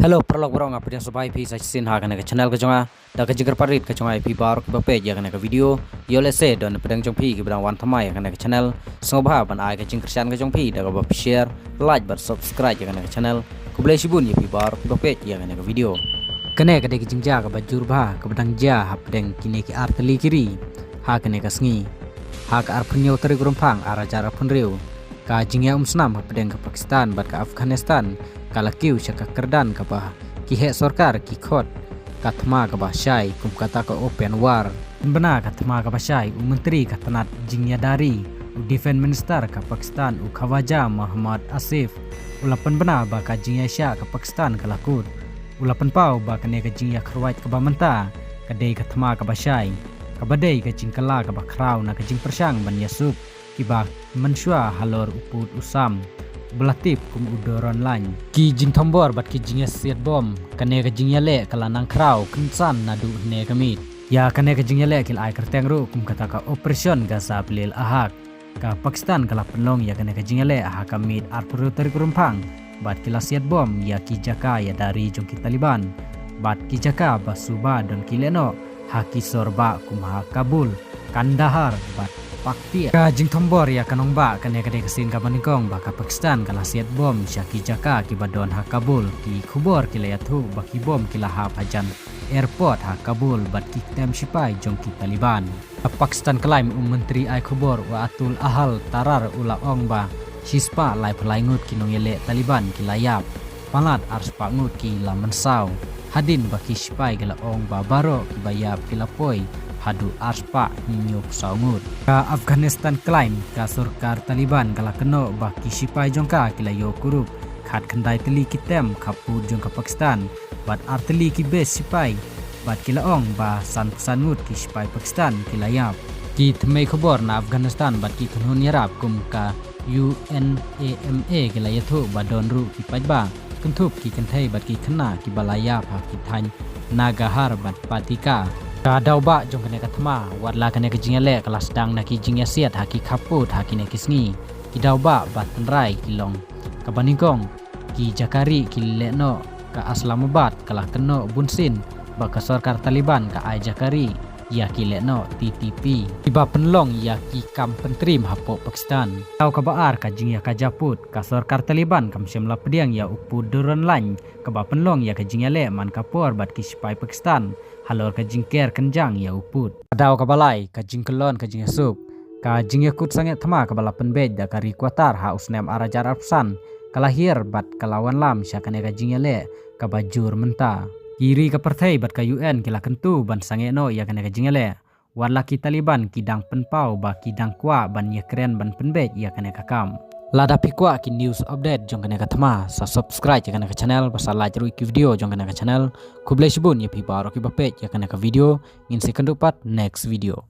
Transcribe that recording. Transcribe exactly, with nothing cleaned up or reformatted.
Hello paralok baroh, nga pdiang sngewbha ïa phi sa shisien ha kane ka channel ka jong nga. Da ka jingkyrpad rit ka jong nga ïa phi baroh kiba peit ïa kane ka video, ïoh lehse don pdeng jong phi kiba dang wan thymmai ïa kane ka channel, sngewbha ban ai ka jingkyrshan ka jong phi da kaba phi share, like bad subscribe ïa kane ka channel. Khublei shibun ïa phi baroh kiba peit ïa kane ka video. Kane ka dei ka jingjia kaba jur bha kaba dang jia hapdeng kine ki ar tylli ki ri ha kane ka sngi, ha ka arphew hynñiew tarik u Rymphang ar hajar arphew hynriew. Ka jingïaumsnam hapdeng ka Pakistan bad ka Afghanistan ka la kiew sha ka kyrdan kaba ki heh sorkar ki khot ka thma kaba shai, kum kata ka open war. Pynbna ka thma kaba shai, u Myntri ka tnat jingïada ri, u Defence Minister ka Pakistan, u Khawaja Mohammad Asif, u la pynbna ba ka jingïaishah ka Pakistan ka la kut. U la pynpaw ba kane ka jingïakyrwait kaba mynta ka dei ka thma kaba shai, kaba dei ka jingkylla kaba khraw na ka jingpyrshang ban ïasuk kiba mynshuwa halor u pud u sam ba la tip kum u Durrand Line. Ki jingthombor bad ki jingïasiat bom, kane ka jingïaleh ka la nang khraw kynsan naduh hynne ka miet. Ïa kane ka jingïaleh ki la ai kyrteng ruh kum kata ka Operation Gaza Blil Ahak. Ka Pakistan ka la pynlong ïa kane ka jingïaleh ha ka miet arphew tarik u Rymphang, bad ki la siat bom ïa ki jaka ïada ri jong ki Taliban bad ki jaka ba suba don ki lehnoh ha ki sor bah kum ha Kabul, Kandahar bad Paktia. Ka jingthombor ïa ka nongbah kane ka dei ka sien kaba nyngkong ba ka Pakistan ka la siat bom sha ki jaka kiba don ha Kabul. Ki khubor ki la ïathuh ba ki bom ki la hap hajan airport ha Kabul bad ki ktem shipai jong ki Taliban. Ka Pakistan Climb, u Myntri ai khubor u Atul Ahal Tarar u la ong ba shispah laiphew lai ngut ki nongïaleh Taliban ki la ïap, palat arspah ngut ki la mynsaw, hadien ba ki shipai ki la ong ba baroh kiba ïap ki la poi haduh arspah hynñiewphew saw ngut. Ka Afghanistan Climb, ka sorkar Taliban ka la kynnoh ba ki shipai jong ka ki la ïoh kurup khatkhyndai tylli ki tem khappud jong ka Pakistan bad ar tylli ki base shipai, bad ki la ong ba sanphew san ngut ki shipai Pakistan ki la ïap. Ki thymmei khubor na Afghanistan bad ki kynhun ïarap kum ka U N A M A ki la ïathuh ba don ruh ki paidbah, kynthup ki kynthei bad ki khynnah kiba la ïap ha ki thaiñ Nangarhar bad Paktika. Ka daw bah jong kane ka thma, wat la kane ka jingïaleh ka la sdang na ki jingïasiat ha ki khappud ha kine ki sngi, ki daw bah ba tynrai ki long. Kaba nyngkong, ki jaka ri ki lehnoh ka Islamabad ka la kynnoh bunsien ba ka sorkar Taliban ka ai jaka ri ïa ki lehnoh T T P kiba pynlong ïa ki kam pyntriem hapoh Pakistan. Daw kaba ar, ka jingïakajia pud, ka sorkar Taliban kam shym la pdiang ïa u pud Durrand Line kaba pynlong ïa ka jingïaleh man ka por bad ki shipai Pakistan halor ka jingker kynjang ïa u pud. Ka daw kaba lai, ka jingkyllon ka jingïasuk, ka jingïakut sangeh thma kaba la pynbeit da ka ri Qatar ha u snem ar hajar arphew san ka la hiar bad ka la wanlam sha kane ka jingïaleh kaba jur mynta. Ki ri ka pyrthei bad ka U N ki la kyntu ban sangeh noh ïa kane ka jingïaleh, wat la ki Taliban ki dang pynpaw ba ki dang kwah ban ïakren ban pynbeit ïa kane ka kam. Lada phi kwah ki news update jong kane ka thma, sa subscribe ïa kane ka channel bad sa like ruh ïa ki video jong kane ka channel. Khublei shibun ïa phi baroh kiba peit ïa kane ka video. Ngin sa ïakynduh pat next video.